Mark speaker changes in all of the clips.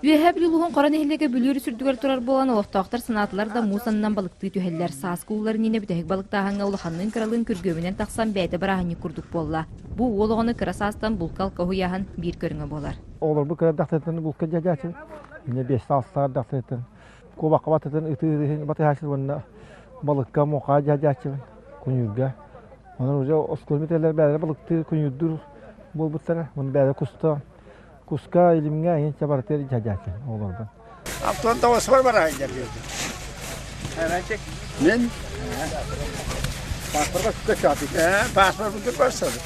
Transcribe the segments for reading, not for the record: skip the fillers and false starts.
Speaker 1: Үөһээ Бүлүү улууһун Хоро нэһилиэгэ Бүлүү өрүс үрдүгэр турар буолан, олохтоохтор санаатылар да муус аннынан балыктыы түһэллэр. Сааскы уулар иннинэ бүтэһик балыктааһыҥҥа улаханныын-кыралыын күргүөмүнэн тахсан бэйэтэ бырааһынньык курдук буолла. Бу уол оҕону кыра саастан булка-алка уһуйааһын биир көрүҥэ буолар.
Speaker 2: Оҕолорбут кыра эрдэхтэриттэн булка дьадьааччы, инньэ биэс саастаах эрдэхтэриттэн куобахха батытын ытыы батыһааччы уонна балыкка муҥхаҕа дьадьааччыбын куньуурга. Онон уже оскуола бүтэллэр бээлэрэ балыктыы куньуурдуур буолбуттара. Уонна бээлэрэ куста Куска, илимҥэ эҥин барытыгар дьадьааччы оҕолорбун.
Speaker 3: Антон тоҕуспар бара сылдьар диэбитим. Мин паспорга барсабын.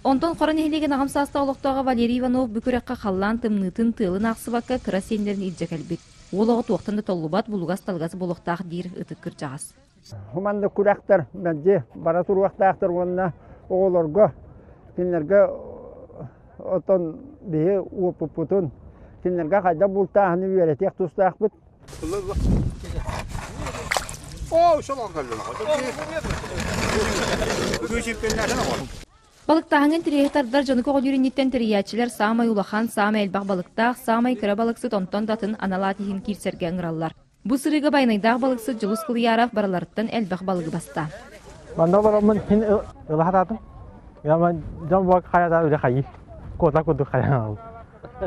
Speaker 1: Онтон Хоро нэһилиэгин аҕам саастаах олохтооҕо Валерий Иванов бу күрэххэ халлаан тымныытын, тыалын аахсыбакка кыра сиэннэрин илдьэ кэлбит. Уол оҕо туохтан да толлубат, булугас-талыгас буолуохтаах диир ытык кырдьаҕас.
Speaker 3: Маннык күрэхтэр мэлдьи бара туруохтаахтар уонна оҕолорго кинилэргэ оттон биһи уоппуппутун кинилэргэ хайдах бултааһыны үөрэтиэх тустаахпыт.
Speaker 1: Балыктааһыҥҥа интэриэһи тардар дьону көҕүлүүр инниттэн тэрийээччилэр саамай улахан, саамай элбэх балыктаах, саамай кыра балыксыт онтон да атын анал аат иһин киирсэргэ ыҥыраллар. Бу сырыыга байанайдаах балыксыт Дьулус Кылыяров барыларыттан элбэх балыгы баста.
Speaker 2: Манна олороммун син ыла сатаатым. Дьон буок хайата үлэ хайыы. Куота курдук хайаан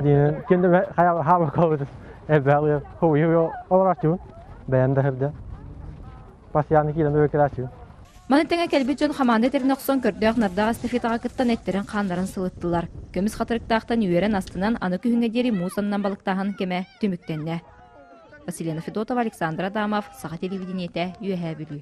Speaker 2: Диэн ким хайа хаама колбут элбэх хуйу олороччубун. Бэйэм да сылдьан. Постоянно киирэн өлкөлөөччүбүн.
Speaker 1: Маны тэҥэ кэлбит дьон хамаанда тэринэ охсон көрдөөх-нардаах эстафетаҕа кыттан эттэрин-хааннарын сылыттылар. Көмүс хатырыктаахтан үөрэн астынан аны күһүҥҥэ диэри муус аннынан балыктааһын кэмэ түмүктэннэ. Василина Федотова, Александр Адамов, Саха телевидениетэ, Үөһээ Бүлүү.